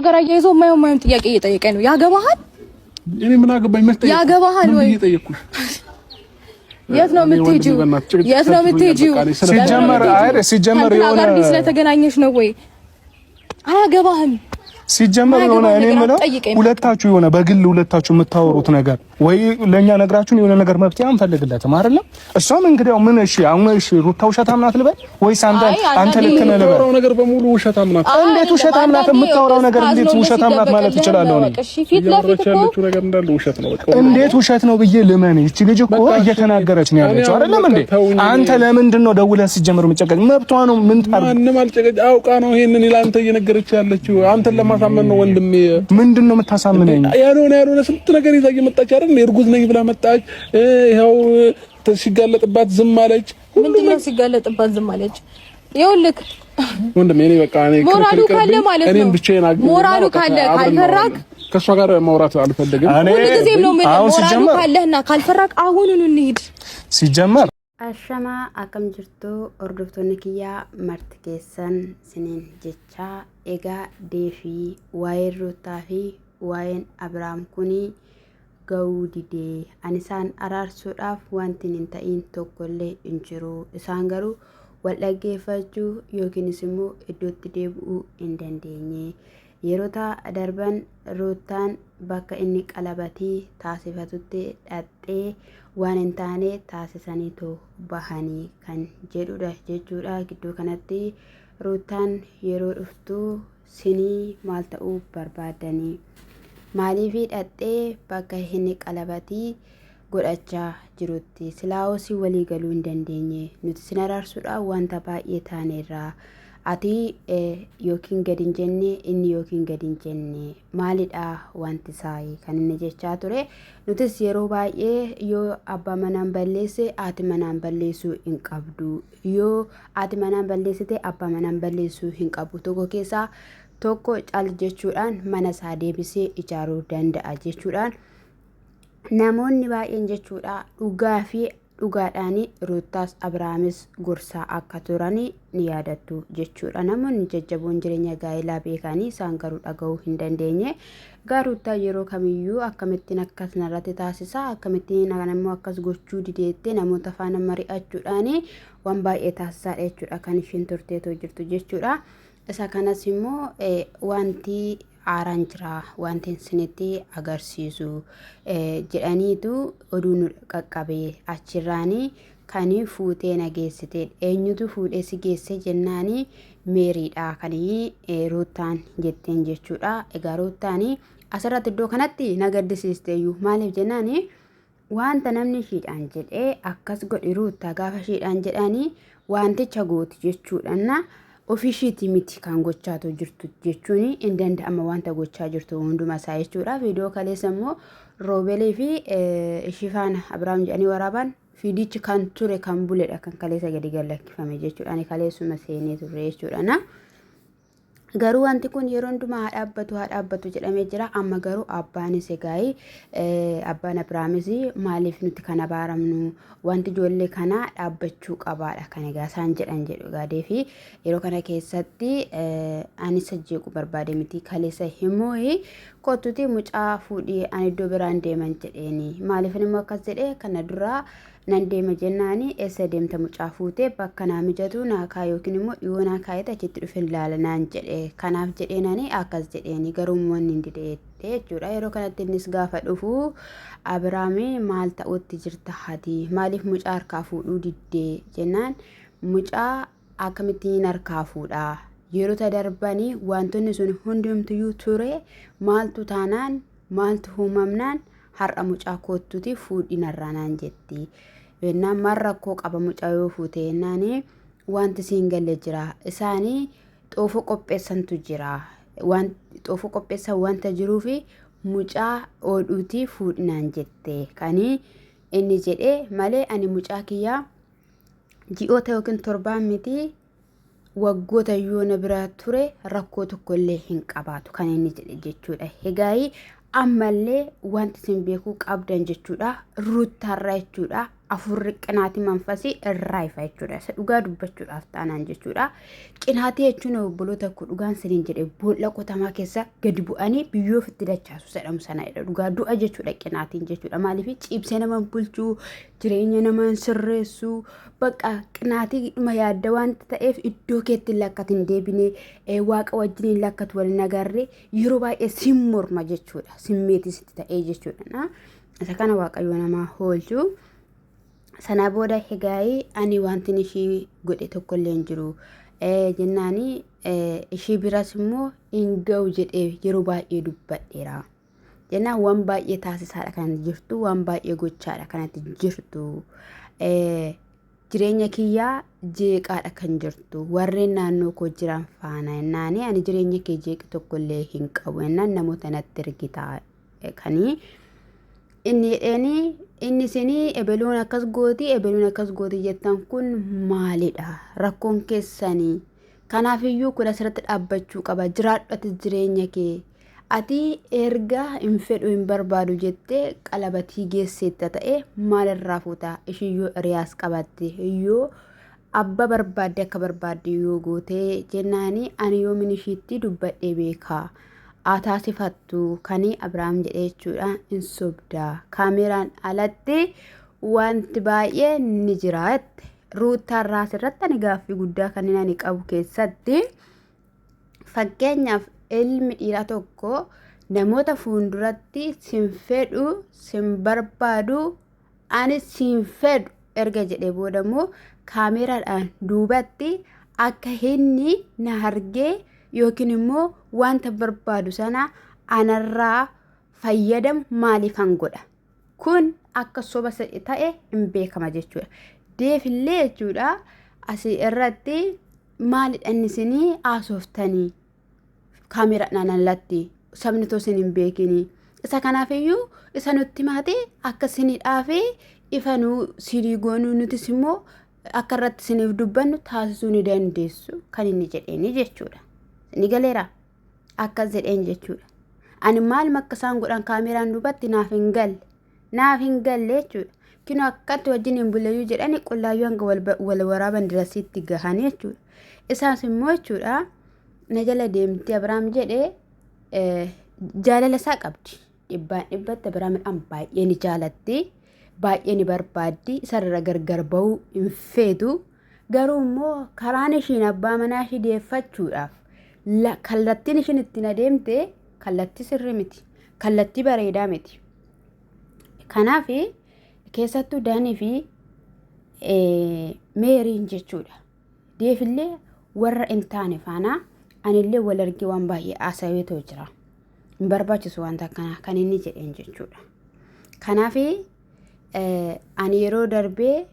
ጋር አያይዞ የማይሆን የማይሆን ጥያቄ እየጠየቀኝ ነው። ያገባሃል? እኔ ምን አገባኝ? መስጠየቅ ያገባሃል ወይ? ጠየቅኩሽ። የት ነው የምትሄጂው? የት ነው የምትሄጂው? ሲጀመር አይ ሲጀመር የሆነ ጋር ስለተገናኘሽ ነው ወይ? አያገባህም። ሲጀመር የሆነ እኔ የምለው ሁለታችሁ የሆነ በግል ሁለታችሁ የምታወሩት ነገር ወይ ለኛ ነግራችሁን የሆነ ነገር መፍትሄ አንፈልግለትም አይደለም። እሷም እንግዲያው ምን እሺ፣ አሁን እሺ፣ ሩታ ውሸታም ናት ልበል ወይስ አንተ አንተ ልክ ነህ ልበል? የምታወራው ነገር በሙሉ ውሸታም ናት። እንዴት ውሸታም ናት? የምታወራው ነገር እንዴት ውሸታም ናት ማለት እችላለሁ? እኔ ፊት ለፊት እኮ ያለችው ነገር እንዳለ ውሸት ነው። በቃ እንዴት ውሸት ነው ብዬ ልመን? ይቺ ልጅ እኮ እየተናገረች ነው ያለችው አይደለም እንዴ? አንተ ለምንድን ነው ደውለህ ሲጀምር የምጨቀጭ? መብቷ ነው። ምን ታርግ? ማንም አልጨቀጭ አውቃ ነው ይሄንን ለአንተ እየነገረች ያለችው። አንተን ለማሳመን ነው ወንድሜ። ምንድን ነው የምታሳምነኝ? ያልሆነ ያልሆነ ስንት ነገር ይዛ እየመጣች አይደል? እርጉዝ ነኝ ብላ መጣች። ይኸው ሲጋለጥባት ዝም አለች። ምንድን ነው ሲጋለጥባት ዝም አለች? ይኸውልህ ወንድሜ እኔ በቃ እኔ ሞራሉ ካለ ማለት ነው ብቻዬን አግኝ ሞራሉ ካለ ካልፈራክ ከእሷ ጋር ማውራት አልፈልግም። ሁልጊዜም ነው የምልህ። ሞራሉ ካለህና ካልፈራክ አሁኑኑ እንሂድ። ሲጀመር Ashamaa akkam jirtu hordoftoonni kiyyaa marti keessan siniin jechaa egaa deefii waa'een Ruuttaa fi waa'een Abiraam kuni ga'uu didee ani isaan araarsuudhaaf wanti hin ta'iin tokkollee hin jiru isaan garuu wal dhaggeeffachuu yookiinis immoo iddootti deebi'uu hin dandeenye Yeroota darban Ruuttaan bakka inni qalabatii taasifatutti dhaqxee waan hin taane taasisaniitu bahanii kan jedhudha jechuudha. Gidduu kanatti Ruuttaan yeroo dhuftu sinii maal ta'uu barbaadanii maaliifii dhaqxee bakka inni qalabatii godhachaa jirutti silaa'oo si walii galuu hin dandeenye nuti sin araarsuudhaan wanta baay'ee taaneerra. Ati yookiin gad hin jenne inni yookiin gad hin jenne maalidha wanti isaa kan inni jechaa ture. Nutis yeroo baay'ee yoo abbaa manaan balleesse haati manaan balleessuu hin qabdu. Yoo haati manaan balleessite abbaa manaan balleessuu hin qabu. Tokko keessaa tokko cal jechuudhaan mana isaa deebisee ijaaruu danda'a jechuudhaan namoonni baay'een jechuudha dhugaa fi dhugaadhaan Ruuttaas Abrahaamis gorsaa akka turan ni yaadattu jechuudha. Namoonni jajjaboon jireenya gaa'elaa beekanii isaan garuu dhaga'uu hin dandeenye. Egaa Ruuttaa yeroo kamiyyuu akkamittiin akkas narratti taasisa akkamittiin immoo akkas gochuu dideettee namoota faana mari'achuudhaan waan baay'ee taasisaadha jechuudha kan isheen turteetoo jirtu jechuudha. Isa kanas immoo wanti haaraan jira wanti isinitti agarsiisu jedhaniitu oduu nu qaqqabe achirraanii kan fuutee na geessite eenyutu fuudhee si geesse jennaani meeriidha kan ruuttaan jetteen jechuudha. Egaa ruuttaan asirratti iddoo kanatti na gaddisiisteeyyuu maaliif jennaani wanta namni ishiidhaan jedhee akkas godhi ruuttaa gaafa ishiidhaan jedhanii wanticha gooti jechuudhaan ofii ishiiti miti kan gochaatu jirtu jechuun hin danda'ama wanta gochaa jirtu hunduma isaa jechuudha. Viidiyoo kaleessa immoo roobelee fi ishii faana Abiraam jedhanii waraaban fiidichi kan ture kan buledha kan kaleessa gadi gallakkifame jechuudha. Ani kaleessuma seenee turre jechuudha. Garuu wanti kun yeroo hundumaa haa dhaabbatu haa dhaabbatu jedhamee jira. Amma garuu abbaanis egaa abbaan Abiraamis maaliif nuti kana abaaramnu wanti ijoollee kanaa dhaabbachuu qabaadha kan egaa isaan jedhan jedhu egaa deefi yeroo kana keessatti ani isa jeequu barbaade miti kaleessa himuu kottuti mucaa fuudhii ani iddoo biraan deeman jedheeni maaliif immoo akkas jedhee kana duraa nan deema jennaani eessa deemta mucaa fuutee bakka naa mijatu naa kaa yookiin immoo dhiyoo naa kaa'eeti achitti dhufe ilaala naan jedhe kanaaf jedheenani akkas jedheeni garuu immoo inni hin dide jechuudha yeroo kanatti innis gaafa dhufu Abiraami maal ta'utti jirta hati maaliif mucaa harkaa fuudhuu diddee jennaan mucaa akkamittiin harkaa fuudha yeroo darbanii wantoonni sun hundumtuyyuu ture maaltu taanaan maaltu uumamnaan har'a mucaa koottuti fuudhi narraa naan jetti. Jennaan maal rakkoo qaba mucaa yoo fuute jennaan wanti siin galle jira. Isaanii xoofoo qopheessantu jira. Waan xoofoo qopheessan wanta jiruufi mucaa oodhuuti fuudhi naan jette. Kani inni jedhee malee ani mucaa kiyyaa ji'oota yookiin torbaan miti waggoota yoo na bira ture rakkoo tokko illee hin qabaatu kan inni jedhe jechuudha. Egaa ammallee wanti isin beekuu qabdan jechuudha. Ruuttaarraa jechuudha. Afurri qinaatii manfasii irraa ifa jechuudha. Isa dhugaa dubbachuudhaaf taanaan jechuudha. Qinaatii jechuun obboloota koo dhugaan siniin jedhe boolla qotamaa keessa gadi bu'anii biyyoo ofitti dachaasu jedhamu sanadha. Dhugaa du'a jechuudha qinaatiin jechuudha. Maaliif ciibsee nama bulchuu, jireenya nama hin sirreessu, bakka qinaatii dhuma yaadda wanta ta'eef iddoo keetti illee akka hin deebine, waaqa wajjin illee akka wal hin agarre yeroo baay'ee sin morma jechuudha. Simmeetii sitti ta'ee jechuudha. Isa kana waaqayyo namaa hoolchu. Sanaa booda egaayii ani wantin ishii godhe tokkollee hin jiru. Jennaani ishii biras immoo hin ga'u jedhee yeroo baay'ee dubbadheera. Jennaan waan baay'ee taasisaadha kan jirtu, waan baay'ee gochaadha kanatti jirtu. Jireenya kiyyaa jeeqaadha kan jirtu. Warreen naannoo koo jiran faana jennaani ani jireenya kee jeeqi tokkollee hin qabu jennaan namoota natti ergita kanii inni jedheeni inni isinii ebeluun akkas gooti ebeluun akkas gooti jettan kun maalidha rakkoon keessanii kanaafiyyuu kun asirratti dhaabbachuu qaba jiraadhu ati jireenya kee ati erga hin fedhu hin barbaadu jettee qalabatii geesseetta ta'e maalirraa fuuta ishiyyoo hiriyaas qabatte yoo abba barbaadde akka barbaadde yoo gootee jennaani ani yoomin ishiitti dubbadhee beekaa haa taasifattu kani Abiraam jedhee jechuudha hin sobda kaameeraan alatti wanti baay'ee ni jira jette ruuttaan raas irratti ani gaaffii guddaa kan ani qabu keessatti fakkeenyaaf ilmi dhiiraa tokko namoota fuulduratti sin fedhu sin barbaadu ani siin fedhu erga jedhee booda immoo kaameeraadhaan duubatti akka inni na argee yookiin immoo wanta barbaadu sana anarraa fayyadamu maaliifan godha? Kun akka soba ta'e hin beekama jechuudha. Deefillee jechuudha asii irratti maalidha inni isinii haasoftanii? Kaameeraadhaan alatti sabni too isin hin beekini. Isa kanaaf iyyuu isa nutti maate akka isinidhaaf ifa nu sinii goonuu nutis immoo akka irratti isiniif dubbannu taasisuu ni dandeessu kan inni jedheeni jechuudha. Ni galeera akkas jedheen jechuudha. Ani maaluma akka isaan godhan kaameeraan duubatti naaf hin galle. Naaf hin galle jechuudha. Kinoo akkatti wajjin hin buleyyuu jedhani qullaayyuu hanga wal waraaban dirasiitti gahanii jechuudha. Isaas immoo jechuudha na jala deemti Abiraam jedhe jaalala isaa qabdi. Dhibbaan dhibbatti Abiraamidhaan baay'ee ni jaalatti. Baay'ee ni barbaaddi. Isarra gargar bahuu hin feetu. Garuu immoo karaan ishiin abbaa manaa ishii deeffachuudhaaf kallattiin ishiin ittiin adeemte kallattii sirrii miti. Kallattii bareedaa miti. Kanaaf keessattuu Daanii fi Meeriin jechuudha. Deefillee warra hin taane faana anillee wal argee waan baay'ee haasaweetoo jira. Hin barbaachisu wanta akkanaa kan inni jedheen jechuudha. Kanaaf ani yeroo darbee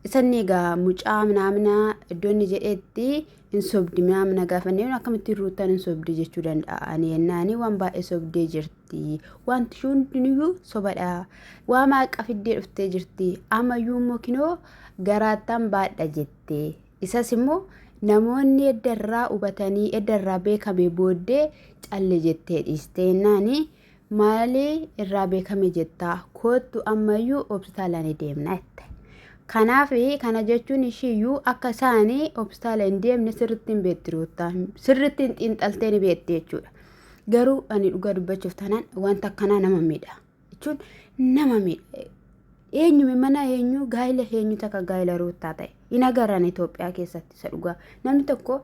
Isanni egaa mucaa minaamina iddoo inni jedhetti hin sobdi minaamina gaafannee akkamittiin ruuttaan hin sobdi jechuu danda'a ani yennaani waan baay'ee sobdee jirti wanti ishee hundiniyyuu sobadha waa maaqa fiddee dhuftee jirti ammayyuu immoo kinoo garaattan baadha jette isas immoo namoonni edda irraa hubatanii edda irraa beekame booddee calle jettee dhiiste yennaani Maali irraa beekame jettaa koottu ammayyuu hospitaala ni deemna jette. Kanaaf kana jechuun ishiiyyuu akka isaanii hospitaala hin deemne sirriitti hin beekti ruuttaan sirriitti hin xiinxaltee ni beekti jechuudha. Garuu ani dhugaa dubbachuuf taanaan wanta akkanaa nama miidha jechuun nama miidha. Eenyume mana eenyu gaa'ila eenyu takka gaa'ila ruuttaa ta'e hin agarran Itoophiyaa keessatti isa dhugaa namni tokko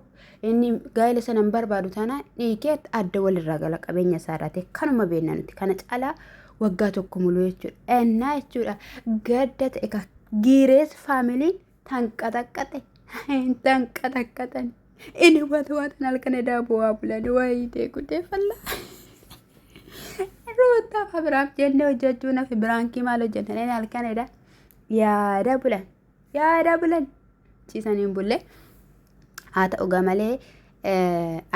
inni gaa'ila sana hin barbaadu taanaan dhiikee adda walirraa gala qabeenya isaa irraa ta'e kanuma beekna nuti kana caalaa waggaa tokko muluu jechuudha. Ennaa jechuudha gadda ta'e ka giirees faamiliin tanqaxaqqaxe tanqaxaqqaxan inni wata watan halkan edaa bu'aa bulan wayii deegudee fallaa. Ruuttaaf Abiraam jennee hojjechuun hafe biraankii maal hojjetan inni halkan edaa yaada bulan yaada bulan ciisanii hin bulle haa ta'u gaa malee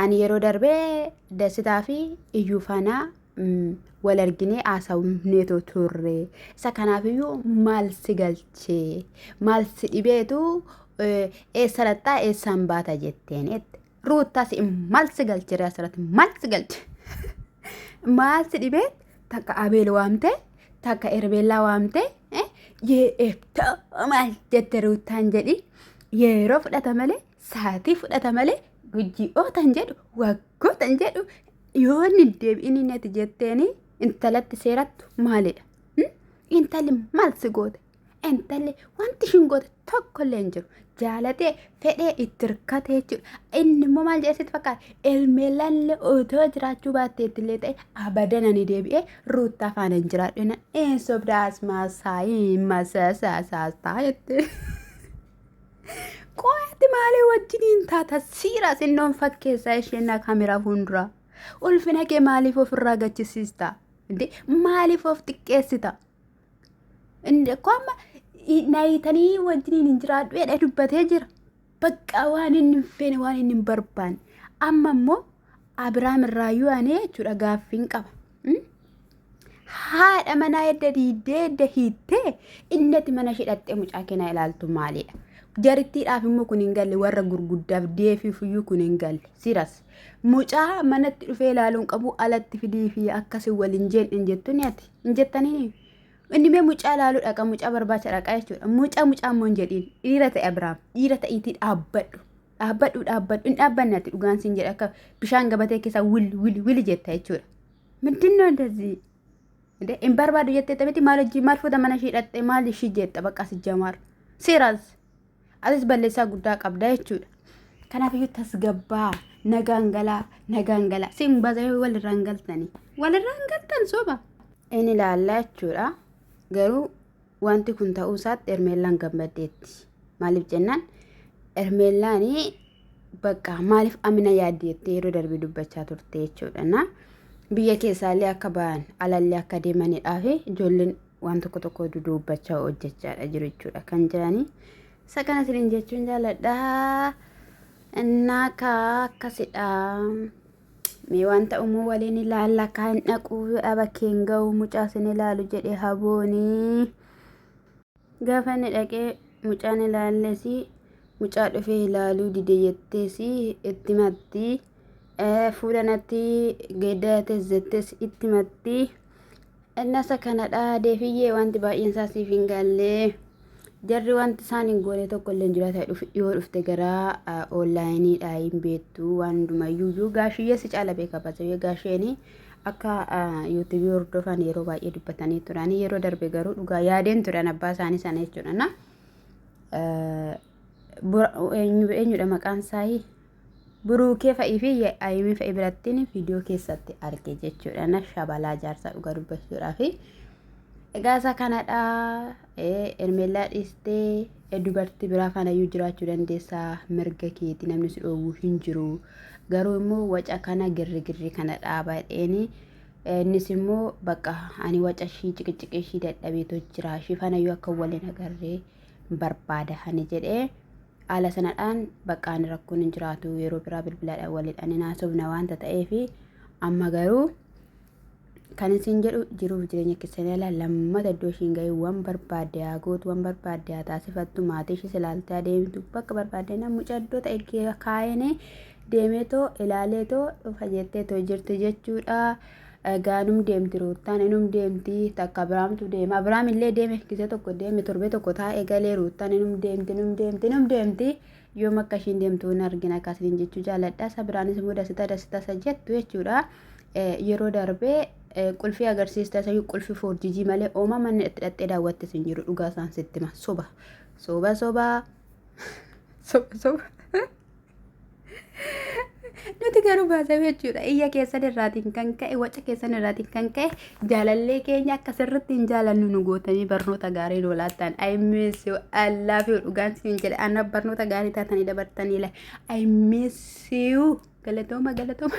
ani yeroo darbee dasitaa fi iyyuu faanaa wal arginee haasawneetoo turre isa kanaafiyyuu maal si galchee maal si dhibeetu eessa dhaqxaa eessaan baata jetteen jette. Ruuttaa si maal si galche ree asirratti maal si galche maal si dhibee takka Abeel waamte takka Erbeellaa waamte Maal jette Ruuttaan jedhi yeroo fudhata malee saatii fudhata malee gujji'ootan jedhu waggootan jedhu yoo inni hin deebi'in inni ati jetteeni intalatti seerattu maalidha? Intalli maal si goote? Intalli wanti ishiin goote tokko illee hin jiru. Jaalatee fedhee itti hirkate jechuudha. Inni immoo maal jedhee sitti fakkaata? Elmeellallee otoo jiraachuu baatteetti illee ta'e abadan ani deebi'ee Ruuttaa faana hin jiraadhu jennaan een sobdaa asmaasaayii masasaasaastaa jette. Qo'aatti maalii wajjiniin taata siira sinnoon fakkeessaa isheen na kaameraa fuulduraa. Ulfina kee maaliif ofirraa gachisiista? Maaliif of xiqqeessita? Inni akkoo amma naayitanii wajjiniin hin jiraadhu jedhee dubbatee jira. Bakka waan inni hin feene waan inni hin barbaanne. Amma immoo Abiraam irraayyuu ani jechuudha gaaffiin qaba. Haadha manaa edda diiddee edda hiittee inni ati mana ishee dhaqxee mucaa keenaa ilaaltu maalidha? Jarittiidhaaf immoo kun hin galle warra gurguddaaf deefiifuyyuu kun hin galle. Siras mucaa manatti dhufee ilaaluun qabu alatti fidii fi akkasii waliin jeen hin jettu ni ati hin jettanii. Inni mee mucaa ilaaluu dhaqa mucaa barbaacha dhaqa jechuudha. Mucaa mucaa immoo hin jedhiin dhiira ta'e Abiraam dhiira ta'iitii dhaabbadhu. Dhaabbadhu dhaabbadhu hin dhaabbanne ati dhugaan siin jedha akka bishaan gabatee keessa wil wil wil jetta jechuudha. Mindinno እንደዚህ እንዴ hin barbaadu jettee miti maal hojii maal fuuta mana ishii dhaqxee maal ishii jetta bakka si jamaar seeraas atis balleessaa guddaa qabda jechuudha. Kanaaf iyyuu tasgabbaa nagaan galaa nagaan galaa siin baasee walirraan galtanii walirraan galtan soba. Inni ilaallaa jechuudha. Garuu wanti kun ta'uu isaatti Hermeellaan gammaddeetti. Maaliif jennaan Hermeellaan bakka maaliif amina yaaddi jettee yeroo darbe dubbachaa turte jechuudha. Na biyya keessaallee akka ba'an alallee akka deemanidhaa fi ijoolleen waan tokko tokko dudubbachaa hojjechaadha jiru jechuudha kan jiranii. Isa kana isiniin jechuun jaalladha. Innaa kaa akkasidha. Mee waan ta'u immoo waliin ilaalla kaan dhaquu bakkee hin ga'u mucaa sin ilaalu jedhe haboonii. Gaafa inni dhaqee mucaan ilaallesi mucaa dhufee ilaaluu dide jetteesi itti matti. Fuula natti geeddarates jettees itti matti. Innasa kanadha deefiyyee wanti baay'een isaa siif hin galle. Jarri wanti isaan hin goone tokko illee hin jiraata dhiyoo dhufte gara onlaayiniidha hin beektu waan hundumayyuu gaashiyyee si caala beeka baasee gaasheen akka yuutuubii hordofan yeroo baay'ee dubbatanii turanii yeroo darbe garuu dhugaa yaadeen turan abbaa isaanii sana jechuudha na eenyudha maqaan isaa Buruukee fa'ii fi Ayimii fa'i birattiin viidiyoo keessatti arge jechuudha. Na shabalaa jaarsaa dhugaa dubbachuudhaafi. Egaa isa kanadha. Hermeellaa dhiistee dubartii biraa faanayyuu jiraachuu dandeessaa mirga keeti namni si dhoowwu hin jiru. Garuu immoo waca kana girrigirri kana dhaabadheeni innis immoo bakka ani waca ishii ciqiciqii ishii dadhabeetoo jira. Ishii faanayyuu akka waliin agarree barbaada ani jedhee. Haala sanadhaan bakka ani rakkoon hin jiraatu yeroo biraa bilbilaadhaan waliin ani haasofna waanta ta'eef amma garuu kan isin jedhu jiruuf jireenya keessan ala lammata iddoo ishiin ga'e waan barbaadde haa gootu waan barbaadde haa taasifattu maatii ishiis ilaaltee adeemtu bakka barbaadde nama mucaa iddoo ta'e kaa'een deemeetoo ilaaleetoo dhufa jetteetoo jirti jechuudha. Egaa num deemti Ruuttaan inum deemti takka Abiraamtu deema Abiraam illee deeme gisee tokko deeme torbee tokko taa'ee galee Ruuttaan inum deemti inum deemti inum deemti yoom akka ishiin deemtu hin argina akkasiin jechuu jaalladha isa biraanis immoo dasita dasita isa jettu jechuudha yeroo darbee qulfii agarsiista isa qulfii foorjijii malee ooma manni itti dhattee daawwattes hin jiru dhugaa isaan sitti hima soba soba soba soba soba. Nuti garuu baasee jechuudha. Iyya keessan irraatiin kan ka'e, waca keessan irraatiin kan ka'e jaalallee keenya akka sirriitti hin jaalannu nu gootanii barnoota gaarii nu laattan. I miss you. I love you. Dhugaan siin jedhe. Ana barnoota gaarii taatanii dabartanii la. I miss you. Galatooma galatooma.